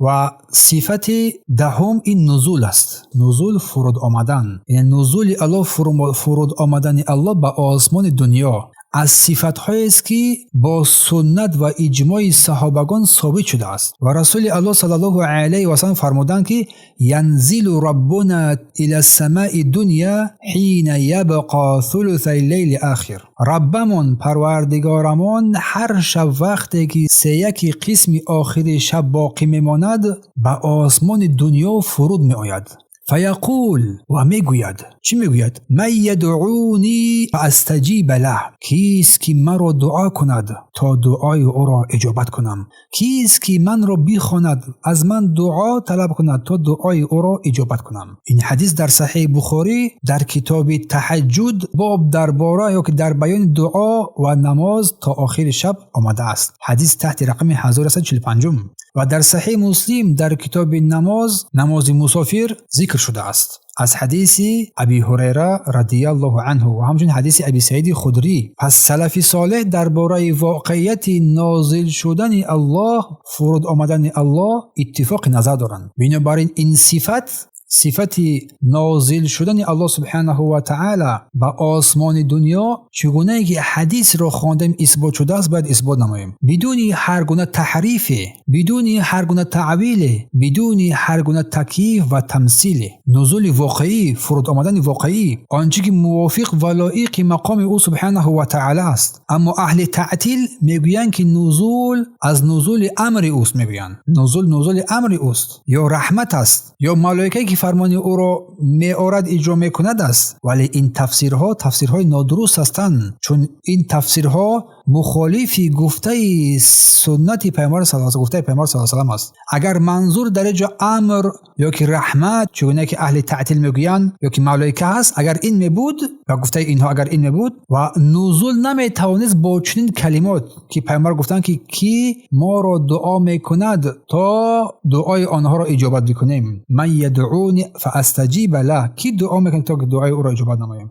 Ва сифати даҳум ин нузул аст. Нузул, фуруд омадан, яъне нузули Аллоҳ, фуруд омадани Аллоҳ ба осмони дунё аз сифатҳоест, ки бо суннат ва иҷмои саҳобагон собит шудааст. Ва Расули Аллоҳ саллаллоҳу алайҳи васаллам фармуданд, ки янзилу раббуна ила самаи дуня ҳина ябқа сулусай лейли ахир. Раббамон, Парвардигорамон, ҳар шаб, вақте ки сеяки қисми охири шаб боқӣ мемонад, ба осмони дунё фуруд меояд. Фаяқул, ва мегӯяд. Чӣ мегӯяд? Ман ядъуни фаастаҷиба лаҳ. Кист, ки маро дуо кунад, то дуои ӯро иҷобат кунам? Кист, ки манро бихонад, аз ман дуо талаб кунад, то дуои ӯро иҷобат кунам? Ин ҳадис дар Саҳеҳи Бухорӣ дар китоби таҳаҷҷуд, боб дар бора ё ки дар баёни дуо ва намоз то охири шаб омадааст, ҳадис таҳти рақами 1145, ва дар Саҳеҳи Муслим дар китоби намоз, намози мусофир зикр шудааст аз ҳадиси Аби Ҳурайра радиаллоҳу анҳу ва ҳамчунин ҳадиси Аби Саиди Худрӣ. Пас салафи солеҳ дар бораи воқеияти нозил шудани Аллоҳ, фуруд омадани Аллоҳ иттифоқи назар доранд. Бинобар ин ин сифат, сифати нозил шудани Аллоҳ субҳанаҳу ва таъала ба осмони дунё, чӣ гунае ки ҳадисро хондем, исбот шудааст, бояд исбот намоем бидуни ҳар гуна таҳрифе, бидуни ҳар гуна таъвиле, бидуни ҳар гуна такйиф ва тамсиле. Нузули воқеӣ, фуруд омадани воқеӣ, он чӣ ки мувофиқ ва лоиқи мақоми ӯ субҳанаҳу ва таъала аст. Аммо аҳли таътил мегӯянд, ки нузул аз нузули амри ӯст. Мегӯянд, нузул нузули амри ӯст ё раҳмат аст, ё малоикае, ки фармони ӯро меорад, иҷро мекунад аст. Вале ин тафсирҳо тафсирҳои нодуруст ҳастанд, чун ин тафсирҳо мухолифи гуфтаи суннати Пайғамбар, гуфтаи Пайғамбар саллаллоҳу алайҳи васаллам аст. Агар манзур дар ин ҷо амр ё ки раҳмат, чӣ гуна ки аҳли таътил мегӯянд, ё ки малоика ҳаст, агар ин мебуд, ба гуфтаи инҳо, агар ин мебуд, ва нузул наметавонист бо чунин калимот, ки Пайғамбар гуфтанд, ки кӣ моро дуо мекунад, то дуои онҳоро иҷобат бикунем? Ман ядъуни фаастаҷиба лаҳ. Кӣ дуо мекунад, то дуои ӯро иҷобат намоем?